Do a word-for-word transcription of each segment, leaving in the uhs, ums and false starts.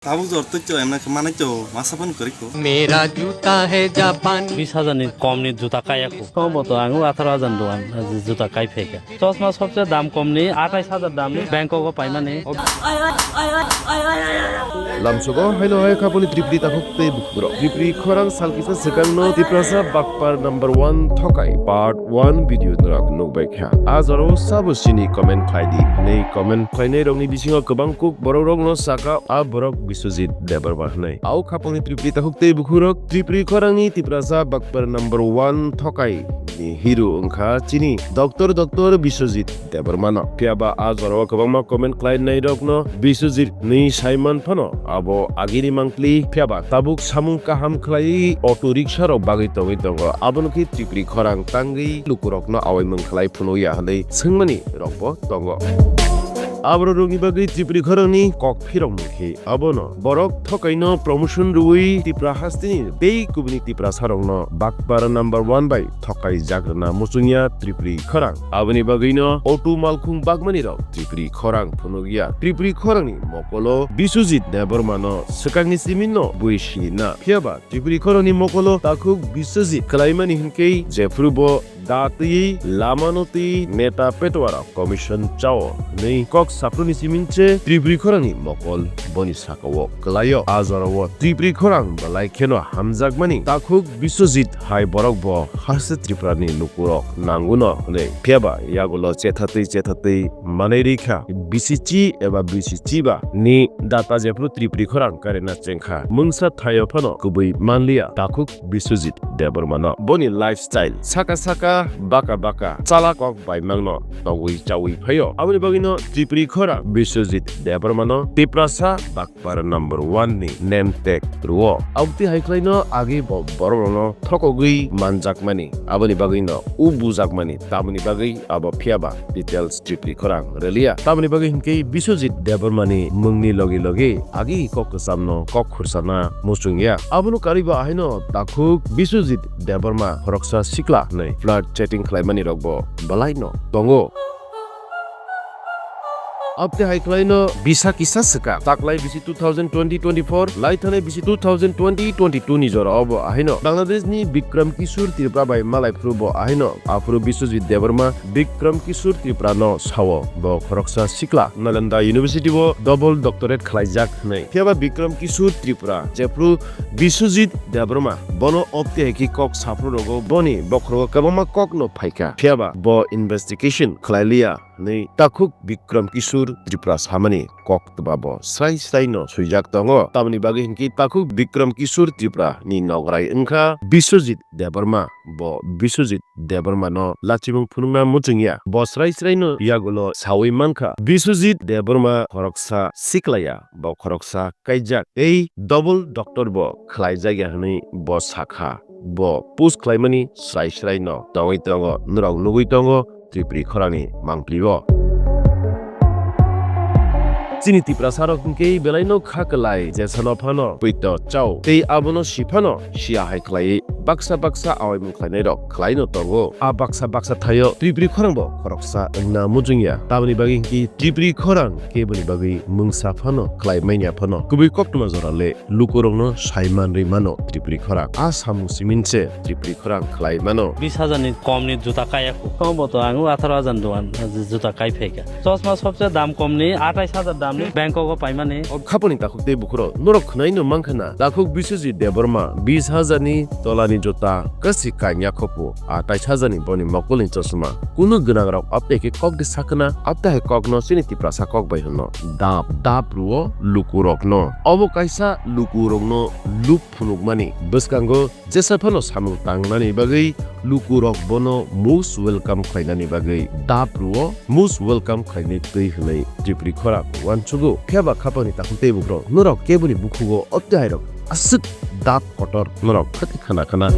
Tabuk jor twi cho, emna khe manai cho, masa phone kwrwi kho. Mera juta hai Japan. Bis hajar ni kom ni juta kaya kho. Sombot ang atharo hajar ni dogan juta kai phaikha. Chosma sobse dam kom ni athais hajar dam ni Bangkok o paimani. Lamsogo haino hai khaponi Tripuri takhuk tei bukhuk rok. Tripuri khorang sal kisa swkang no Tiprasa bakpar number one thokai part one video norok nukbai kha. A jorao sabo sini comment khlai di. Nei comment khlainai rokni bisingo kwbang kuk borok rokno saka a borok Biswajit Debbarma hwnwi. Au khaponi Tripuri takhuk tei bukhurok Tripuri khorangni Tiprasa bakpar number one thokai ni hero wngkha chini Doctor Doctor Biswajit Debbarmano. Phiyaba a jorao kwbangma comment khlainai rokno Biswajit hwnwi saiman phano abo agini mangpli, phiyaba tabuk samung kaham khlaiwi auto rickshaw rok bagwi tongwi tongo. Abono khe Tripuri khorang tangwi lukurokno awaimung khlai phunukya hwnwi swngmani rokbo tongo. Aborok rokni bagwi Tripuri khorangni kok phirokmung khe abono borok thokaino promotion rwui Tipra hasteni tei kubuni Tiprasarokno bakpar number one bai thokai jagrana muchungya Tripuri khorang. Aboni bagwino auto malkhung bagmani rok Tripuri khorang phunukya. Tripuri khorangni mokolo Biswajit Debbarmano swkangni siminno bui sinina. Phiyaba Tripuri khorangni mokolo takhuk Biswajit kwlaimani hinkhe jephru bo da twi lamano twi neta petwara commission chao hwnwi kok sapruni siminche Tripuri khorangni mokol boni sakao kwlaio. A jorao Tripuri khorang belai kheno hamjakmani takhuk Biswajit hai borok bo haste Tripurani lukurok nanguno hwnwi. Phiyaba yagulo chethatwi chethatwi manai rikha bisichi eba bisichiba ni data jephru Tripuri khorang karena chengkha mungsa thaio phano kubui manliya takhuk Biswajit Debbarmano. Boni lifestyle saka saka baka baka chala kok baimangno togwi chawi phaio. Aboni bagwino Tripuri khorang Biswajit Debbarmano Tiprasa bakpar number one ni name tag rwo. Aboni hai khlaino agi bo borokno thokogwi manjakmani. Aboni bagwino u bujakmani. Tamoni bagwi abo phiyaba details Tripuri khorang rwliya. Tamoni bagwi hinkhe Biswajit Debbarmani mungni logi logi agi kok kwchamno kok khursana muchungya. Abono karwi bo ahaino takhuk Biswajit Debbarma khoroksa sikla hwnwi flirt chatting khlaimani rokbo belaino tongo. Aboni hai khlaino bisa kisa swkang taklai bisi two thousand twenty twenty-four lai thanai bisi two thousand twenty twenty-two ni jora obo ahaino Bangladesh ni Bikram Kishore Tripura bai malai phuru bo ahaino aphuru Biswajit Debbarma Bikram Kishore Tripura no sao bo khoroksa sikla Nalanda University o double doctorate khlaijak hwnwi. Phiyaba Bikram Kishore Tripura jephru Biswajit Debbarma bono obte hai khe kok saphuru rogo boni bokhorogo kwbangma kok no phaikha. Phiyaba bo investigation khlai liya hwnwi takhuk Bikram Kishore Tripura samani kok twma bo srai srai no swijak tongo. Tamoni bagwi hinkhe takhuk Bikram Kishore Tripura ni nograi wngkha Biswajit Debbarma. Bo Biswajit Debbarma no lachimung phunukna muchungya. Bo srai srai no yagulo sawi mankha. Biswajit Debbarma khoroksa siklaya, bo khoroksa kaijak tei double doctor bo khlaijakya hwnwi bo sakha. Bo post khlaimani srai srai no tongwi tongo, norok nugwi tongo. Tripuri khorangni mangpli o. Chini Tiprasa rok hinkhe belaino kha kwlai, jesano phano poito chao tei abono si phano siya hai khlaiwi baksa baksa awaimung khlainai rok khlaino tongo. A baksa baksa thaio Tripuri khorang bo khoroksa wngna muchungya. Tamoni bagwi hinkhe Tripuri khorang keboni bagwi mungsa phano khlai manya phano kubui koktwma jora le lukurokno sai manrwi mano Tripuri khorang. A samung simin se Tripuri khorang khlai mano. Bis hajar ni kom ni juta kaya kho. Sombot ang atharo hajar ni dogan juta kai phaikha. Chosma sobse dam kom ni athais hajar dam ni Bangkok o paimani. Khaponi takhuk tei bukhuro norok khwnaino mankha na. Takhuk Biswajit Debbarma bis hajar ni tola ni juta kwswi kanya khopo. Athais hajar ni boni mokol ni chosma. Kunu gwnang rok apte khe kok de sakna, apte hai kok no chini Tiprasa kok bai hwno. Dap dap rwo lukurokno. Obo kaisa lukurokno lup phunukmani bwskango jesa phano samung tangnani bagwi lukurok bono most welcome khlainani bagwi dap rwo, most welcome khlainai twi hwnwi Tripuri khorang uansugo. Phiyaba khapangni takhuk tei bukrok norok keboni bukhugo opte hairok aswk dap kotor norok khati khana khana.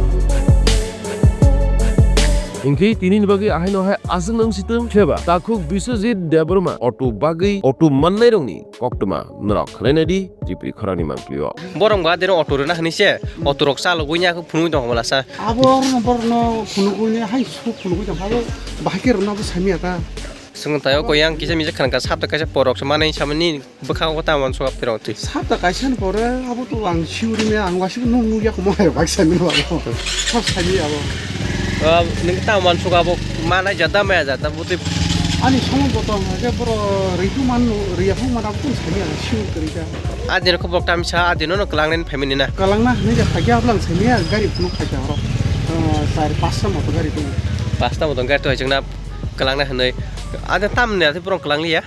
Hinkhe tinini bagwi ahaino hai aswk nang sitwng phiyaba takhuk Biswajit Debbarma auto bagwi auto mannairokni koktwma norok khwlainai di Tripuri khorangni mangpli o. Borok ba deno auto rwna hwnwi se auto rok chalogwi nya phunugwi tong kha bwlasa. Abo oro borokno phunugwi nya hai suk phunugwi tong kha, abo bahai khe rwna bo samiya ta. Chwng taio ko yang kisa misa khanka sapta kaisa porok se manai samani bwkha o ta manso ap tirok twi. Sapta kaisa ni pore abo to ang siuri me ang wasi no nugya ko mo hai baksa ni ba. Sab sani abo. Ah, nung ta manso abo manai jada maya jada buti. Ani somo botong ha ke boro ritu man riya phung mana pun sani ang siuri kerja. Adin ko bok tamsa adin no kelang nen family na. Kelang na hne ja phagya ablang sani ya gari phunu phagya oro. Ah, sar pasta moto gari phunu. Pasta moto gari to chwng na. Kwlangna hwnwi. Ada tamni atwi borok kwlangliya?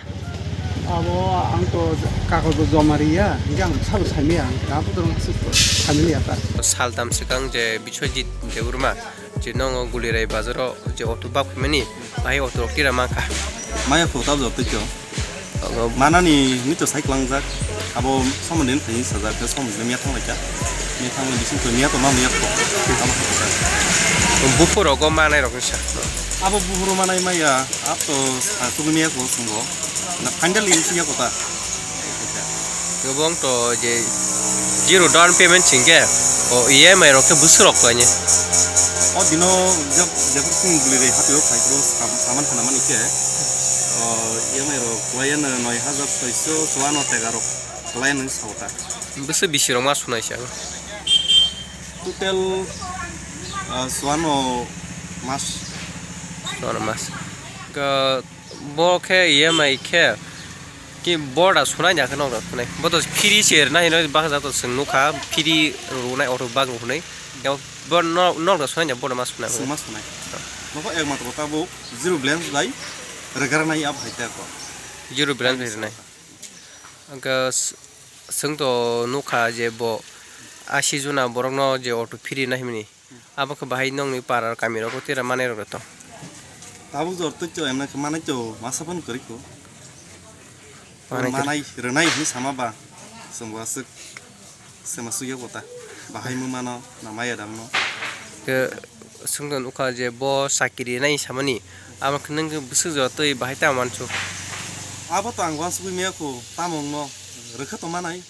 Abo ang to kagoj bo joma riya, hingke ang sabo saimaya, ang abo dorong aswk saimaliya ta. Saltam swkang je Biswajit Debbarma je nongo Gulirai bazaro je auto bak phaimani, bahai auto rok tira mankha. Maya kho tabjak twi kho. Manani hwnwi to sai kwlangjak. Abo somonden phai sajak, khe somonden miya thanglaikha. Miya thangwi bising to miya to ma miya kho. Abo kho ta. Buphur rogo manai rok wngsa. Abo buphuru manai maya, abo to sa tugui miya kho swngo. Na final wngsi ya kho ta. Gobong to je zero down payment singke, o E M I rok khe bwswk rok to ani. O dino jab, jab sing bwlwi rei hapio khai pro sam-, saman khana mani khe, o E M I rok kwlai ano noi hajar soiso chuano tega rok kwlai nang sao ta. Bwswk bisi rok ma sunai se ang. Total, ah, chuano mas. Chuano mas. Ka-, bo khe E M I khe ki boda sunai ya khe nok da sunai. Bo to free se rwnai hinwi baksa to chwng nukha, free rwnai auto bak rwnai. Bo no-, nok da sunai ya boda ma sunai. Chwng ma sunai. Nokho ekmatro tabuk zero balance bai rwgranai abo hai ta ko. Zero balance bai rwnai. Hwnkhe s-, chwng to nukha je bo asi jona borokno je auto free nahimani. Abo khe bahai nokni para kami rogo tera manai rok tong. Tabuk jor twi to emna khe manai to masa phano kwrwi kho. Manai kwrwi. Manai rwnai hinwi sama ba chwng bo aswk. Sema sugya kota. Bahai mumano, na maya damno. Ke sungton ukha je bo sakiri nai samani. Amo khe nung bwswk jora twi bahai ta mansu. Abo to ang wansugwi maya kho, tamo wngno. Rwkha to manai.